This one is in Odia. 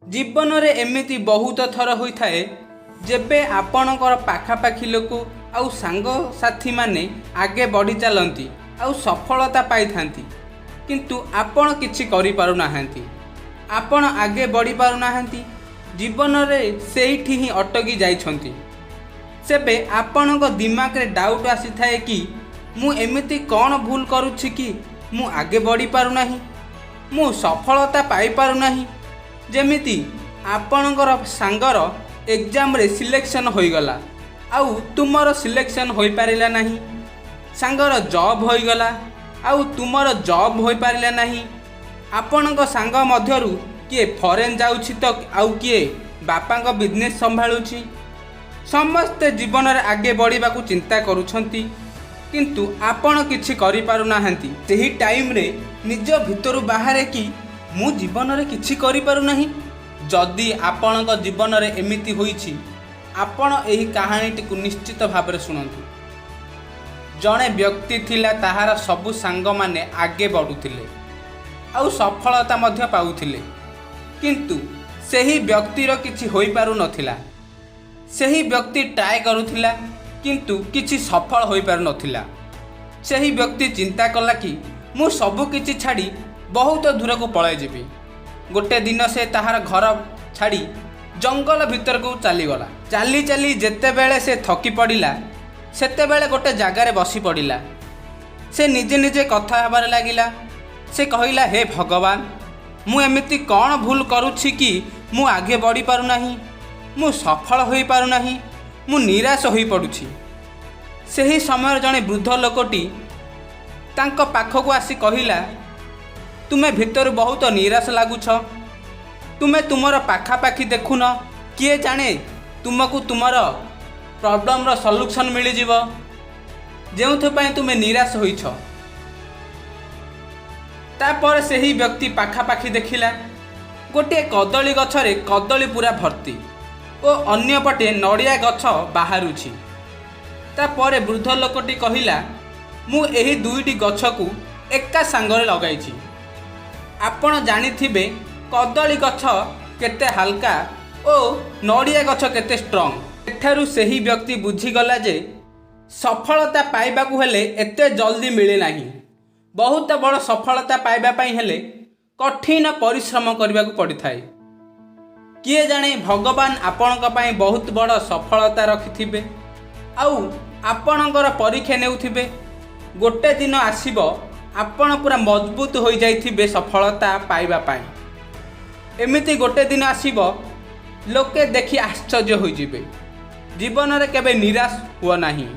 ଜୀବନରେ ଏମିତି ବହୁତ ଥର ହୋଇଥାଏ, ଯେବେ ଆପଣଙ୍କର ପାଖାପାଖି ଲୋକ ଆଉ ସାଙ୍ଗସାଥିମାନେ ଆଗେ ବଢ଼ି ଚାଲନ୍ତି ଆଉ ସଫଳତା ପାଇଥାନ୍ତି, କିନ୍ତୁ ଆପଣ କିଛି କରିପାରୁନାହାନ୍ତି। ଆପଣ ଆଗେ ବଢ଼ି ପାରୁନାହାନ୍ତି, ଜୀବନରେ ସେଇଠି ହିଁ ଅଟକି ଯାଇଛନ୍ତି। ସେବେ ଆପଣଙ୍କ ଦିମାଗରେ ଡାଉଟ୍ ଆସିଥାଏ କି ମୁଁ ଏମିତି କ'ଣ ଭୁଲ କରୁଛି କି ମୁଁ ଆଗେ ବଢ଼ିପାରୁନାହିଁ, ମୁଁ ସଫଳତା ପାଇପାରୁନାହିଁ? ଯେମିତି ଆପଣଙ୍କର ସାଙ୍ଗର ଏକ୍ଜାମରେ ସିଲେକ୍ସନ୍ ହୋଇଗଲା ଆଉ ତୁମର ସିଲେକ୍ସନ୍ ହୋଇପାରିଲା ନାହିଁ। ସାଙ୍ଗର ଜବ୍ ହୋଇଗଲା ଆଉ ତୁମର ଜବ୍ ହୋଇପାରିଲା ନାହିଁ। ଆପଣଙ୍କ ସାଙ୍ଗ ମଧ୍ୟରୁ କିଏ ଫରେନ୍ ଯାଉଛି ତ ଆଉ କିଏ ବାପାଙ୍କ ବିଜନେସ୍ ସମ୍ଭାଳୁଛି। ସମସ୍ତେ ଜୀବନରେ ଆଗେ ବଢ଼ିବାକୁ ଚିନ୍ତା କରୁଛନ୍ତି, କିନ୍ତୁ ଆପଣ କିଛି କରିପାରୁନାହାନ୍ତି। ସେହି ଟାଇମ୍ରେ ନିଜ ଭିତରୁ ବାହାରେ କି ମୁଁ ଜୀବନରେ କିଛି କରିପାରୁନାହିଁ। ଯଦି ଆପଣଙ୍କ ଜୀବନରେ ଏମିତି ହୋଇଛି, ଆପଣ ଏହି କାହାଣୀଟିକୁ ନିଶ୍ଚିତ ଭାବରେ ଶୁଣନ୍ତୁ। ଜଣେ ବ୍ୟକ୍ତି ଥିଲା। ତାହାର ସବୁ ସାଙ୍ଗମାନେ ଆଗେ ବଢ଼ୁଥିଲେ ଆଉ ସଫଳତା ମଧ୍ୟ ପାଉଥିଲେ, କିନ୍ତୁ ସେହି ବ୍ୟକ୍ତିର କିଛି ହୋଇପାରୁନଥିଲା। ସେହି ବ୍ୟକ୍ତି ଟ୍ରାଏ କରୁଥିଲା, କିନ୍ତୁ କିଛି ସଫଳ ହୋଇପାରୁନଥିଲା। ସେହି ବ୍ୟକ୍ତି ଚିନ୍ତା କଲା କି ମୁଁ ସବୁ କିଛି ଛାଡ଼ି ବହୁତ ଦୂରକୁ ପଳାଇଯିବି। ଗୋଟେ ଦିନ ସେ ତାହାର ଘର ଛାଡ଼ି ଜଙ୍ଗଲ ଭିତରକୁ ଚାଲିଗଲା। ଚାଲି ଚାଲି ଯେତେବେଳେ ସେ ଥକି ପଡ଼ିଲା, ସେତେବେଳେ ଗୋଟେ ଜାଗାରେ ବସି ପଡ଼ିଲା। ସେ ନିଜେ ନିଜେ କଥା ହେବାରେ ଲାଗିଲା। ସେ କହିଲା, "ହେ ଭଗବାନ, ମୁଁ ଏମିତି କ'ଣ ଭୁଲ କରୁଛି କି ମୁଁ ଆଗେ ବଢ଼ିପାରୁନାହିଁ, ମୁଁ ସଫଳ ହୋଇପାରୁନାହିଁ, ମୁଁ ନିରାଶ ହୋଇପଡ଼ୁଛି?" ସେହି ସମୟରେ ଜଣେ ବୃଦ୍ଧ ଲୋକଟି ତାଙ୍କ ପାଖକୁ ଆସି କହିଲା, "ତୁମେ ଭିତରୁ ବହୁତ ନିରାଶ ଲାଗୁଛ। ତୁମେ ତୁମର ପାଖାପାଖି ଦେଖୁନ, କିଏ ଜାଣେ ତୁମକୁ ତୁମର ପ୍ରୋବ୍ଲେମର ସଲ୍ୟୁସନ୍ ମିଳିଯିବ, ଯେଉଁଥିପାଇଁ ତୁମେ ନିରାଶ ହୋଇଛ।" ତାପରେ ସେହି ବ୍ୟକ୍ତି ପାଖାପାଖି ଦେଖିଲା, ଗୋଟିଏ କଦଳୀ ଗଛରେ କଦଳୀ ପୁରା ଭର୍ତ୍ତି ଓ ଅନ୍ୟପଟେ ନଡ଼ିଆ ଗଛ ବାହାରୁଛି। ତାପରେ ବୃଦ୍ଧ ଲୋକଟି କହିଲା, "ମୁଁ ଏହି ଦୁଇଟି ଗଛକୁ ଏକା ସାଙ୍ଗରେ ଲଗାଇଛି। ଆପଣ ଜାଣିଥିବେ କଦଳୀ ଗଛ କେତେ ହାଲକା ଓ ନଡ଼ିଆ ଗଛ କେତେ ଷ୍ଟ୍ରଙ୍ଗ।" ଏଠାରୁ ସେହି ବ୍ୟକ୍ତି ବୁଝିଗଲା ଯେ ସଫଳତା ପାଇବାକୁ ହେଲେ ଏତେ ଜଲ୍ଦି ମିଳେ ନାହିଁ। ବହୁତ ବଡ଼ ସଫଳତା ପାଇବା ପାଇଁ ହେଲେ କଠିନ ପରିଶ୍ରମ କରିବାକୁ ପଡ଼ିଥାଏ। କିଏ ଜାଣେ, ଭଗବାନ ଆପଣଙ୍କ ପାଇଁ ବହୁତ ବଡ଼ ସଫଳତା ରଖିଥିବେ ଆଉ ଆପଣଙ୍କର ପରୀକ୍ଷା ନେଉଥିବେ। ଗୋଟେ ଦିନ ଆସିବ, ଆପଣ ପୁରା ମଜବୁତ ହୋଇଯାଇଥିବେ ସଫଳତା ପାଇବା ପାଇଁ। ଏମିତି ଗୋଟେ ଦିନ ଆସିବ, ଲୋକେ ଦେଖି ଆଶ୍ଚର୍ଯ୍ୟ ହୋଇଯିବେ। ଜୀବନରେ କେବେ ନିରାଶ ହୁଅ ନାହିଁ।